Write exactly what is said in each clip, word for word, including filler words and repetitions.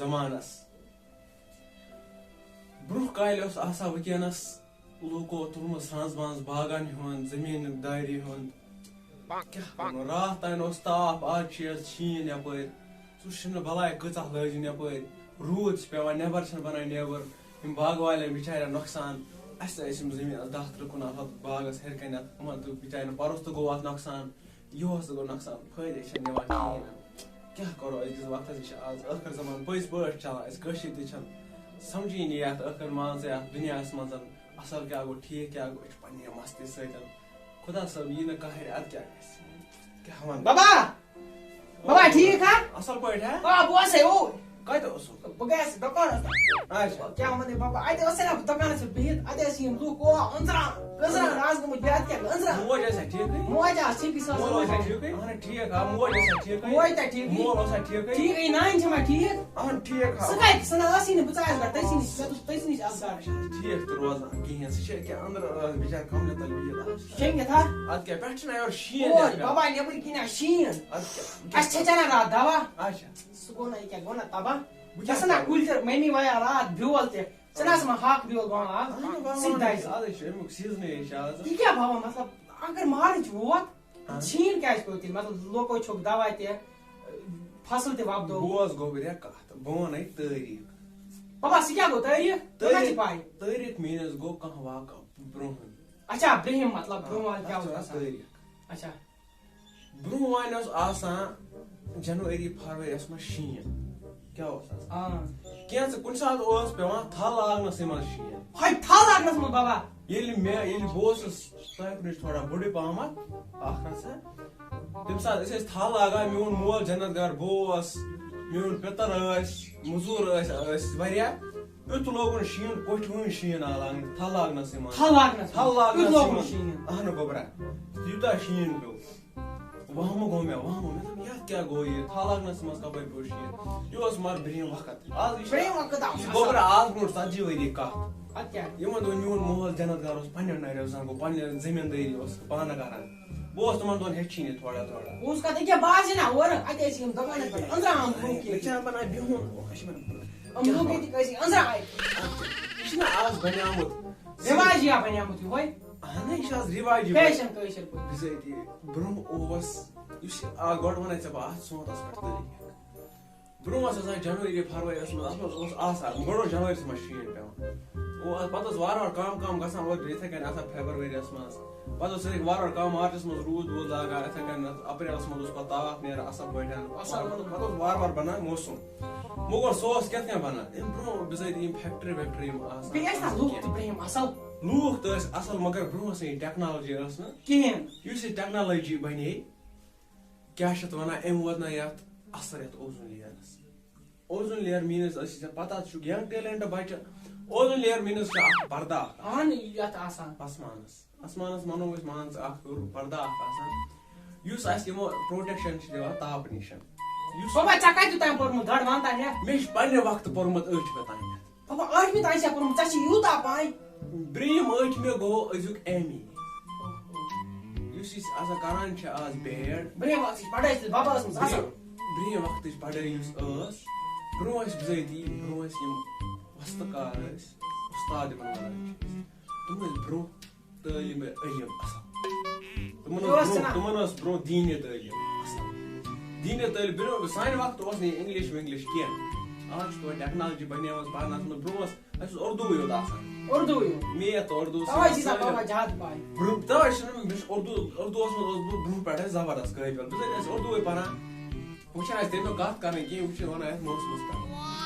زمانس۔ برونٛہہ کالہِ اوس آسان وٕنکیٚنس لوٗکو تُلمُت سرٛنٛز منٛز باغن ہُنٛد، زٔمیٖنُک دارِ ہُنٛد۔ کیٛاہ وَنو، راتھ تام اوس تاپھ، آز چھِ یَتھ شیٖن یَپٲرۍ۔ ژٕ وٕچھ نہٕ بَلاے کۭژاہ لٲجِن یَپٲرۍ۔ روٗد چھِ پٮ۪وان، نٮ۪بر چھِنہٕ بَنان نٮ۪بر۔ یِم باغہٕ والٮ۪ن بِچارٮ۪ن نۄقصان۔ اَسہِ تہِ ٲسۍ یِم زٔمیٖنَس دَہ تٕرٛہ کنال ہُتھ باغَس ہیٚرِ کَنٮ۪تھ، یِمَن تہٕ بِچارٮ۪ن پَرُس تہِ گوٚو اَتھ نۄقصان۔ یُہُس تہِ گوٚو نۄقصان، فٲیدٕ چھِنہٕ نِوان کِہیٖنۍ نہٕ۔ کیٛاہ کَرو، أزکِس وقتَس یہِ چھِ آز ٲخٕر زمانہٕ پٔزۍ پٲٹھۍ چَلان۔ أسۍ کٲشِرۍ تہِ چھِنہٕ سَمجھی نہٕ یَتھ ٲخٕر مان ژٕ یَتھ دُنیاہَس منٛز اَصٕل کیٛاہ گوٚو، ٹھیٖک کیٛاہ گوٚو۔ أسۍ چھِ پنٛنہِ مَستِ سۭتۍ۔ خۄدا صٲب یی نہٕ قاہِرِ، اَدٕ کیٛاہ گژھِ؟ کیٛاہ وَنہٕ؟ بابا! بابا، ٹھیٖک ہا؟ اَصٕل پٲٹھۍ ہا؟ آ، بہٕ اوسَے اوٗرۍ۔ کَتہِ اوسُکھ؟ بہٕ گٔیَس دُکانَس پٮ۪ٹھ۔ اچھا۔ کیٛاہ وَنَے بابا، اَتہِ ٲسَے نا بہٕ دُکانَس پٮ۪ٹھ بِہِتھ، اَتہِ ٲسۍ یِم لُکھ، او، أنٛزران، أنٛزران، رَز گوٚمُت، بیٚیہِ اَتہِ کیٛاہ، أنٛزران۔ موج ٲسا ٹھیٖکٕے؟ موج آسہٕ ٹھیٖکٕے، سۄ ٲس مول اوسا موج۔ ٹھیٖکٕے؟ اَہَن ٹھیٖک ہا، موج ٲسا ٹھیٖکٕے؟ موج تہِ ٹھیٖکٕے۔ مول اوسا ٹھیٖکٕے؟ ٹھیٖکٕے، نانۍ چھےٚ ما ٹھیٖک؟ اَہَن ٹھیٖک ہا۔ سُہ کَتہِ؟ سُہ نہ ٲسٕے نہٕ، بہٕ ژایَس گۄڈٕ تٔژی نِش، مےٚ دوٚپ تٔژی نِش آسہٕ گاڈٕ۔ ٹھیٖک تہٕ روزان کِہیٖنۍ، سُہ چھِ أکیٛاہ أنٛدرٕ ٲس بِچارِ کَملہِ تَل بِہِتھ آسان۔ شۄنٛگِتھ ہا؟ اَدٕ کیٛاہ، پٮ۪ٹھٕ چھِنہٕ یورٕ شیٖن اوے، لٮ۪کھان۔ بابا، نٮ۪بٕرۍ کِنۍ آ شیٖن۔ اَدٕ کیٛاہ؟ اَسہِ چھےٚ چَنان راتھ دَوا۔ اچھا۔ سُہ گوٚو نہ یہِ کیٛاہ گوٚو نہ تَباہ۔ بہٕ کیٛاہ گژھٕ نہ کرٕ؟ کُلۍ تہِ، مٔمی وایہِ راتھ بیول تہِ۔ ژٕ نہ حظ ما ہاکھ بیول وَوان آز؟ اَہَن، وَوان سُہ تہِ دَزِ۔ آز چھُ اَمیُک سیٖزنٕے چھُ آز۔ یہِ کیٛاہ وَوان؟ مطلب، اگر مارٕچ ووت، اَہَن۔ شیٖن کیٛازِ پیوٚو تیٚلہِ؟ مطلب، لوکو چھوٚک دَوا تہِ، فصل تہِ وۄپدوو۔ بوز گوٚبریا کَتھ، بہٕ وَنَے تٲریٖخ۔ بابا، سُہ کیٛاہ گوٚو تٲریٖخ؟ ژےٚ ما چھِ تٲریٖخ، پَے؟ تٲریٖخ means گوٚو کانٛہہ واقعہٕ برونٛہہ۔ اچھا، برٛونٛہہ مطلب، برونٛہہ آ، وال کیٛاہ اَتھ اوس چھُ وَنان آسان؟ تٲریٖخ۔ اچھا۔ برونٛہہ وانہِ اوس آسان جنؤری فرؤریَس منٛز شیٖن۔ کیٛاہ اوس آسان؟ آ۔ کینٛژٕ کُنہِ ساتہٕ اوس پٮ۪وان تھل لاگنَسٕے منٛز شیٖن۔ ہاے، تھل لاگنَس منٛز بابا؟ ییٚلہِ مےٚ، ییٚلہِ بہٕ اوسُس تۄہہِ نِش تھوڑا بوٚڑُے پَہمَتھ، اَکھ رَژھا، تَمہِ ساتہٕ أسۍ ٲسۍ تھل لاگان، میون مول جنت گار بوس، میون پِتٕر ٲسۍ، مٔزوٗر ٲسۍ، ٲسۍ واریاہ۔ یُتھ لوگُن شیٖن، کوٚٹھۍ وٲنۍ شیٖن آو لاگنہٕ، تھل لاگنَسٕے منٛز۔ تھل لاگنَس منٛز؟ تھل لاگنَسٕے یُتھ لوگُن منٛز۔ شیٖن؟ اَہَنہٕ گوٚبرا، یوٗتاہ شیٖن پیوٚو۔ وہمہٕ گوٚو مےٚ، وہمہٕ۔ مےٚ دوٚپ، یَتھ کیٛاہ گوٚو یہِ؟ تھل لاگنَس منٛز کَپٲرۍ پیوٚو شیٖن؟ یہِ اوس مگر برٛونٛہہ وقت۔ آز یہِ چھُ برٛونٛہہ وقت آو یہِ اَصٕل۔ گوٚبرا، آز برٛونٛٹھ ژتجی ؤری کَتھ۔ اَدٕ کیٛاہ؟ یِمَن دۄہَن میون مول جنت گار اوس پنٛنٮ۪ن نَرٮ۪ن زنٛگو، پنٛنہِ زٔمیٖندٲری اوس پانہٕ کران۔ بہٕ اوسُس تِمَن دۄہَن ہیٚچھِنۍ یہِ تھوڑا تھوڑا۔ بہٕ اوسُس کَتھ أکیٛاہ بہٕ آسہٕ ہے نہ اورٕ، اَتہِ ٲسۍ یِم دُکانَس پٮ۪ٹھ أنٛزران برٛونٛہہ کِنۍ۔ مےٚ چھِ بَنان بِہُن، یِم لوٗکھ ییٚتِکۍ ٲسۍ أنٛزران اَتہِ۔ یہِ چھُنہ آز بَنیومُت۔ رِواجی آ بَنیومُت یِہوٚے۔ اَہَن، یہِ چھُ آز رِواجی۔ Fashion کٲشِر پٲٹھۍ۔ بِذٲتی برٛونٛہہ اوس، یُس یہِ آ، گۄڈٕ وَنَے ژےٚ بہٕ اَتھ سونٛتَس پٮ۪ٹھ تٲریٖخ۔ برٛونٛہہ اوس آسان جنؤری فرؤریَس منٛز، اَتھ منٛز اوس آسان، گۄڈٕ اوس جنؤریَس منٛز شیٖن پٮ۪وان۔ او، اَتھ پَتہٕ اوس وارٕ وارٕ کَم کَم گژھان، ووت یِتھَے کٔنۍ آسان فیبَرؤریَس منٛز۔ پَتہٕ اوس یِتھَے کٔنۍ وارٕ وارٕ کَم مارچَس منٛز روٗد ووٗد لاگان، یِتھَے کٔنۍ اَتھ اپریلَس منٛز اوس پَتہٕ تاپھ نیران اَصٕل پٲٹھۍ۔ اَصٕل پَتہٕ، پَتہٕ اوس وارٕ وارٕ بَنان موسم۔ مگر سُہ اوس کِتھ کٔنۍ بَنان؟ اَمہِ برٛونٛہہ بِذٲتی یِم factory ویکٹری یِم آسان بیٚیہِ ٲسۍ نہ ٲسۍ نہٕ لوٗکھ تہِ کینٛہہ۔ برٛونٛہہ اَصٕل؟ لوٗکھ تہِ ٲسۍ اَصٕل، مگر برٛونٛہہ ٲس نہٕ یہِ technology ٲس نہٕ۔ کِہیٖنۍ۔ یُس یہِ technology بَنے، کیٛاہ چھِ اَتھ وَنان، أمۍ ووت نہ یَتھ اَثر یَتھ اوزوٗن لییَرَس۔ اوزوٗن لییر means أسۍ چھِ ژےٚ پَتہ، ژٕ چھُکھ young talent بَچہٕ۔ اوزوٗن لییر means چھِ اَکھ پَردٕ اَکھ۔ اَہَن، یَتھ آسان۔ آسمانَس۔ آسمانَس وَنو أسۍ، مان ژٕ، اَکھ ہیوٚر پَردٕ اَکھ آسان، یُس اَسہِ یِمو protection چھِ دِوان تاپہٕ نِش۔ یُس بابا، ژےٚ کَتہِ تام پوٚرمُت گۄڈٕ وَن تہٕ مےٚ؟ مےٚ چھِ پنٛنہِ وقتہٕ پوٚرمُت ٲٹھمہِ تامَتھ۔ بابا، ٲٹھمہِ تام چھا پوٚرمُت؟ ژےٚ چھِ یوٗتاہ پَے؟ برٛونٛہِم ٲٹھمہِ گوٚو أزیُک ایم ای۔ یُس أسۍ آسان کران چھِ آز بیڈ۔ برٛونٛہہ وقتٕچ پڑھٲے ٲسمٕژ بابا ٲسمٕژ اصل۔ برٛونٛہہ وقتٕچ پڑھٲے یُس ٲس، برٛونٛہہ ٲسۍ بِذٲتی، برٛونٛہہ ٲسۍ یِم وستہٕ کار ٲسۍ، اُستاد یِمن وَنان چھِ أسۍ، تِم ٲسۍ برٛونٛہہ تعلیٖم علم اصل۔ تِمن یہِ اوس اوس برٛونٛہہ، ژھٕنان۔ تِمن ٲس برٛونٛہہ دیٖنی تعلیٖم اصل۔ دیٖنی تعلیٖم، برٛونٛہہ، سانہِ وقتہٕ اوس نہٕ یہِ English وِنگلِش کینٛہہ۔ آز چھِ توتہِ technology بنیمٕژ پرنس منٛز، برٛونٛہہ اوس اَسہِ اوس اردوٗ یوت آسان۔ اردوٗ یوت۔ میتھ تہٕ اردوٗ تَوَے چھِ سٲلِم۔ بابا زیادٕ پَے۔ برٛونٛہہ، تَوَے چھِنہٕ مےٚ، مےٚ چھُ اردوٗ، اردوٗوَس منٛز اوسُس بہٕ برٛونٛہہ پٮ۪ٹھَے زبردست قٲبِل۔ بہٕ زَن ٲسۍ اردوٗوٕے پَران۔ وۄنۍ چھِنہٕ اَسہِ تَمیُک کَتھ کَرٕنۍ کینٛہہ، وۄنۍ چھِ وَنان یَتھ موسمَس پٮ۪ٹھ۔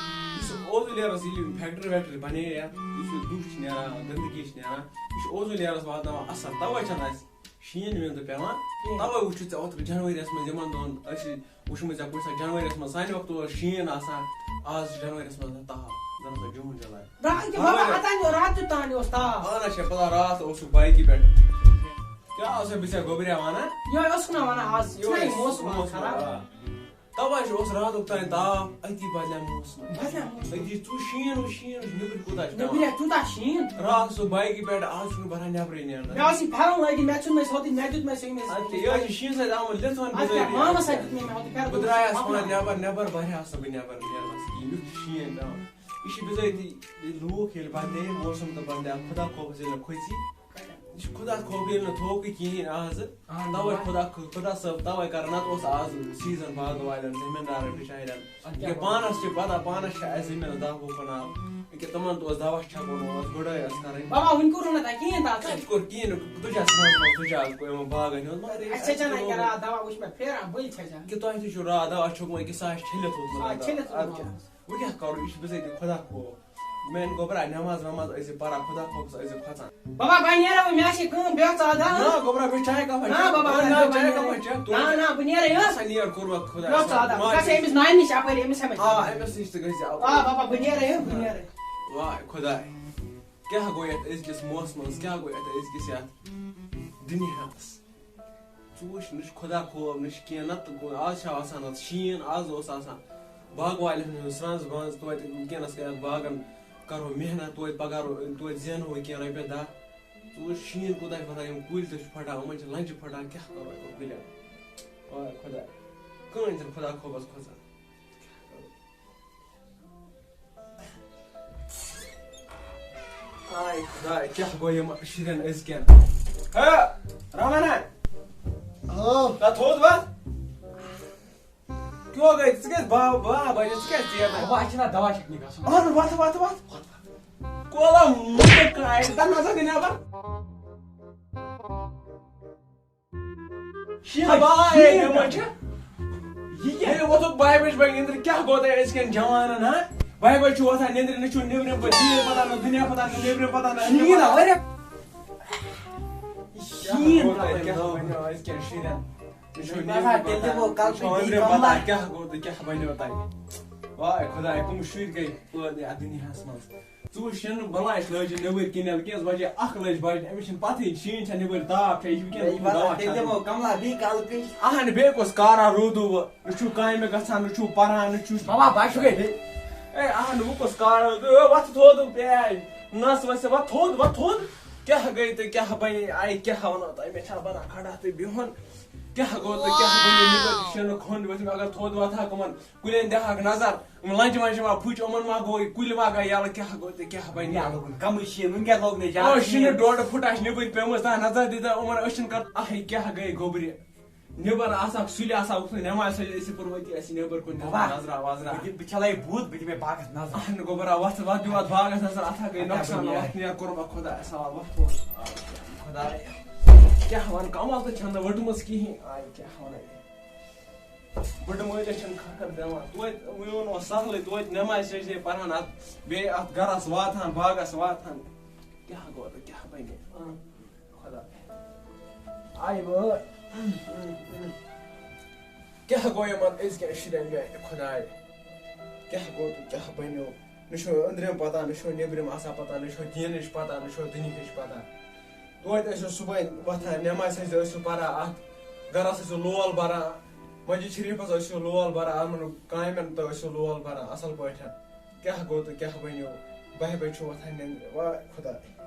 یُس اوزوٗ لیرَس ییٚلہِ یِم factory ویکٹری بَنے یا یُس یہِ دُہ چھِ نیران، گنٛدگی چھِ نیران، یہِ چھُ اوزوٗ لیرَس واتناوان اَثر۔ تَوَے چھَنہٕ اَسہِ شیٖن ویٖن تہٕ پٮ۪وان۔ کینٛہہ۔ تَوَے وٕچھُتھ ژےٚ اوترٕ جنؤریَس منٛز یِمَن دۄہَن أسۍ وٕچھمُت ژےٚ کُنہِ ساتہٕ جنؤریَس منٛز، سانہِ وقتہٕ اوس شیٖن آسان، آز چھُ جنؤریَس منٛز آسان تاپھ، زَن آسان جوٗن جُلاے۔ برٛا-، یہِ کہِ بابا، جنؤری۔ اوتام اوس راتھ تیُتھ تان، یہِ اوس تاپھ۔ اَہَن حظ، چھےٚ پَتہ راتھ اوسُکھ بایکہِ پٮ۪ٹھ۔ کیٛاہ اوس مےٚ ژےٚ گوٚبریا وَنان؟ یِہوٚے اوسُکھ نا وَنان آز، چھُنہ یہِ یِہوٚے موسم آز موسم، خراب۔ آ۔ تَوَے چھُ اوس راتُک تام تاپھ، أتی بدلیو موسم۔ بدلیو موسم۔ أتی ژٕ شیٖن وُچھ، شیٖن وُچھ، نیٚبٕرۍ کوٗتاہ چھُ نٮ۪برٕ پٮ۪وان۔ کوٗتاہ شیٖن؟ راتھ سُہ بایکہِ پٮ۪ٹھ، آز چھُنہٕ بَران نٮ۪برٕے نیرنَس۔ مےٚ اوس یہِ پھٮ۪رَن لٲگِتھ، مےٚ ژھُن مےٚ سُہ ہوٚتُے، مےٚ دیُت مےٚ سُہ أمِس۔ اَدٕ کیٛاہ، یہِ حظ چھِ شیٖنہٕ سۭتۍ آمُت لِتھوَن اَدٕ کیٛاہ، بِذٲتی۔ مامَس اَتہِ دیُت مےٚ مےٚ ہوٚتُے پھٮ۪رَن، بہٕ درٛایَس پَکناو۔ پانہٕ نٮ۪بَر، نٮ۪بَر بَرِ ہا سا بہٕ نٮ۪بَر نیرنَس کِہیٖنۍ۔ یُتھ شیٖن پٮ۪وان۔ یہِ چھِ بِذٲتی، یہِ لوٗکھ ییٚلہِ بَدلے، موسم تہٕ بَدلے، خۄدا خوفَس ییٚلہِ نہٕ کھوٚژی۔ یہِ چھُ خۄدا خوف ییٚلہِ نہٕ تھوکُے کِہیٖنۍ آز۔ اہن تَوَے بابا۔ خۄدا، خۄدا صٲب تَوَے کَران، نَتہٕ اوس آز season باغہٕ والٮ۪ن، زٔمیٖندارَن، بِچارٮ۪ن۔ اَدٕ کیٛاہ یہِ پانَس چھِ پَتہ، پانَس چھِ اَسہِ زٔمیٖنَس دَہ وُہ کنال۔ یہِ کہِ تِمَن تہِ اوس دَوا چھَکُن، اوس گُڈٲے ٲس کَرٕنۍ۔ بابا، وٕنہِ کوٚرُکھ نہٕ تۄہہِ کِہیٖنۍ تَتھ سۭتۍ۔ کَتہِ کوٚر کِہیٖنۍ نہٕ؟ تُجَس منٛز، تُجَس کوٚر یِمَن باغَن ہُنٛد، مگر اَسہِ چھَچھا نہ کیٛاہ راتھ دَوا وٕچھ مےٚ پھیران، بٔلۍ چھَچھا۔ کہِ تۄہہِ تہِ چھُو راتھ دَوا چھوٚکمُت، أکِس آسہِ چھٔلِتھ ووتمُت آ، اَتھ چھٔلِتھ دَوا۔ اَدٕ ووتمُت۔ کیٛاہ؟ وۄنۍ کیٛاہ کَرو؟ یہِ چھُ بِذٲتی خۄدا خوف۔ میٛانہِ گوٚبرا، نٮ۪ماز وٮ۪ماز ٲسۍ زِ پَران، خۄدا خوفَس ٲسۍ زِ کھۄژان۔ بابا، بہٕ نیرٕ وۄنۍ، مےٚ چھِ کٲم، بیٚہہ ژٕ اَتھ، ہا؟ نہ، گوٚبرا، مےٚ چاے کَپا نہ، چےٚ؟ بابا، نہ، نہ، نہ، چاے بہٕ کَپا نیرٕ۔ چےٚ؟ نہ، نہ، بہٕ نیرٕ یہِ۔ سا نیر قربت خۄدایَس۔ بیٚہہ ژٕ اَتھ، بہٕ ماجہِ گژھٕ أمِس نانہِ نِش اَپٲرۍ، أمِس ہٮ۪مہٕ۔ آ، أمِس نِش تہِ گژھِ آ، اَپٲرۍ۔ بابا، بہٕ نیرٕ یہِ، بہٕ نیرٕ۔ واے خۄداے، کیٛاہ گوٚو یَتھ أزکِس موسمَس، کیٛاہ گوٚو یَتھ أزکِس یَتھ دُنیاہَس؟ ژٕ وٕچھ، نہ چھُ خۄدا خوف، نہ چھُ کینٛہہ، نہ تہٕ گوٚو، آز چھا آسان اَتھ شیٖن، آز اوس آسان باغہٕ والٮ۪ن ہُنٛد سرٛنٛز ونٛز، توتہِ وٕنکیٚنَس گٔے اَتھ باغَن، کَرو محنت، توتہِ پَگاہ رو-، توتہِ زینو وٕنکیٚن رۄپیہِ دَہ۔ ژٕ وٕچھ، شیٖن کوٗتاہ چھُ وَسان، یِم کُلۍ تہِ چھِ پھَٹان، یِمَن چھِ لَنٛجہِ پھَٹان، کیٛاہ کَرو یِمَن کُلٮ۪ن؟ واے خۄدا، کٕہٕنۍ چھِنہٕ خۄدا خوفَس کھۄژان۔ آے خۄداے، کیٛاہ گوٚو یِم شُرٮ۪ن أزکٮ۪ن؟ ہے، رمانا! ہاں۔ نہ تھوٚد وۄتھ۔ کیٛاہ گٔے؟ ژٕ کیٛازِ با-، با-، بجے؟ ژٕ کیٛازِ ژیر تام؟ بابا، اَسہِ چھِنہ دوا چھکنہِ گژھُن۔ اَہَن، وۄتھ، وۄتھ، وۄتھ، وۄتھ۔ کولا مُتہٕ کایہِ، تَنہٕ نظر دِنہٕ اَپَر۔ شیٖن، ہا، با، شیٖن اے، مےٚ ما چھِ؟ یہِ کیٛاہ؟ ییٚلہِ ووتھُکھ بَہہِ بَجہِ بَجہِ نِندرِ، کیٛاہ گوٚو تۄہہِ أزکٮ۪ن جوانَن، ہا؟ بَہہِ بَجہِ چھُ وۄتھان نِندرِ، نہ چھُو نیٚبرِم پَتہٕ دُنیا پَتہ، نہ نیٚبرِم پَتہ، نہ أنٛدرِم شیٖن، پَتہ۔ واریاہ۔ کیٛاہ شیٖن گوٚو تۄہہِ؟ تَپٲرۍ کیٛاہ لوگ۔ بَنیو أزکٮ۪ن شُرٮ۪ن؟ نہ چھُو مےٚ نیٚبرِم باسان، تیٚلہِ پَتہ، دِمو نہ چھُو کَلہٕ أنٛدرِم پَتہ، کَملہٕ۔ کیٛاہ گوٚو تہٕ کیٛاہ بَنیو تۄہہِ؟ واے خۄداے، کٕم شُرۍ گٔے پٲدٕ یَتھ دُنیاہَس منٛز؟ ژٕ وٕچھ، شیٖنہٕ بَلایہِ چھِ لٲجِتھ نیٚبٕرۍ کِنۍ، یَتھ وٕنکیٚنَس بجے اَکھ لٔج بجہِ، أمِس چھِنہٕ پَتہٕے، شیٖن چھا نیٚبٕرۍ، تاپھ چھا، یہِ چھِ وٕنکیٚنَس یہِ گوٚمُت باسان، دَوا تیٚلہِ چھَکُن۔ دِمو کَملہ بیٚیہِ کَلہٕ پیٚنٛج۔ اَہَن، بیٚیہِ کُس کارا روٗدوٕ؟ نہ چھُو کامہِ گژھان، نہ چھُو پَران، نہ چھُو بابا، بَچہٕ گٔے۔ ہے، اَہَن، وۄنۍ کُس کارا روٗدوٕ؟ ہے، وۄتھ تھوٚد، ہے، نَس ؤسِتھ، وۄتھ تھوٚد، وۄتھ تھوٚد۔ کیٛاہ گٔے تہٕ کیٛاہ بَنے؟ آے، کیٛاہ وَنو تۄہہِ؟ مےٚ چھا بَنان کھڑا تہٕ بِہُن؟ کیٛاہ گوٚو تہٕ کیٛاہ بَنے؟ مےٚ گوٚو شیٖنُک کھوٚنٛڈ ؤسِتھ، مےٚ اگر تھوٚد وۄتھٕ ہا کٕمَن کُلٮ۪ن دِہاکھ نظر، یِم لنجہِ ونجہِ ما پھُچ، یِمن ما گوٚو، یہِ کُلۍ ما گٔے یَلہٕ، کیٛاہ گوٚو تہٕ کیٛاہ بَنہِ؟ یَلہٕ گوٚو، کَمٕے شیٖن، وٕنکٮ۪س لوگ نہٕ زیادٕ او، شیٖنہٕ شیٖن۔ ڈۄڈ فُٹ آسہِ نیٚبٕرۍ پیٚمٕژ، تَتھ نظر دِتھ یِمن أچھن کَتھ، اَہے کیٛاہ گٔے گوٚبرِ؟ نیٚبر آسہٕ ہاکھ سُلہِ، آسہٕ ہاکھ وُچھمُت، نٮ۪مازِ سَجہِ ٲسِو پوٚرمُت، یہِ آسہِ نیٚبر کُن بَبا، نظرا وَزرا۔ بہٕ دِ-، بہٕ چھَلے بُتھ، بہٕ دِمے باغَس نظر۔ اَہَن گوٚبرا، وَتھ، وَتھ دِ، وَتھ باغَس نظر، اَتھ ہا گٔے اَدٕ ہا نۄقصان، بہٕ نیرٕ۔ وَتھ نیر قربان خۄدایَس حوال، وَتھ وَتھ۔ خۄدایا، کیٛاہ وَنہٕ، کَمَل تہِ چھَنہٕ ؤٹمٕژ کِہیٖنۍ، آے کیٛاہ وَنَے۔ بٕڈٕ مٲلِس چھِنہٕ کھکھر دِوان۔ توتہِ میون اوس سہلٕے، توتہِ نٮ۪مازِ سجدے پران، اَتھ بیٚیہِ اَتھ گرس واتان، باغس واتان۔ کیٛاہ گوٚو تہٕ کیٛاہ بَنہِ؟ آ، خۄدا۔ آیہِ وٲے۔ کیٛاہ گوٚو یِمن أزکٮ۪ن شُرٮ۪ن میٛانہِ خۄدایہِ؟ کیٛاہ گوٚو تہٕ کیٛاہ بَنیو؟ نہ چھُ أنٛدرِم پتہ، نہ چھُ نیٚبرِم آسان پتہ، نہ چھُ دیٖنٕچ پتہ، نہ چھُ دُنیہٕچ پتہ۔ توتہِ ٲسِو صُبحٲے وۄتھان، نٮ۪مازِ سجدٕ ٲسِو پران، اَتھ گرس ٲسِو لول بران، مسجد شریفس ٲسِو لول بران، یِمن کامٮ۪ن تہٕ ٲسِو لول بران اَصٕل پٲٹھۍ۔ کیٛاہ گوٚو تہٕ کیٛاہ بَنیو؟ بَہہِ بَجہِ چھُ وۄتھان نیٚنٛدرِ، واے خۄداے۔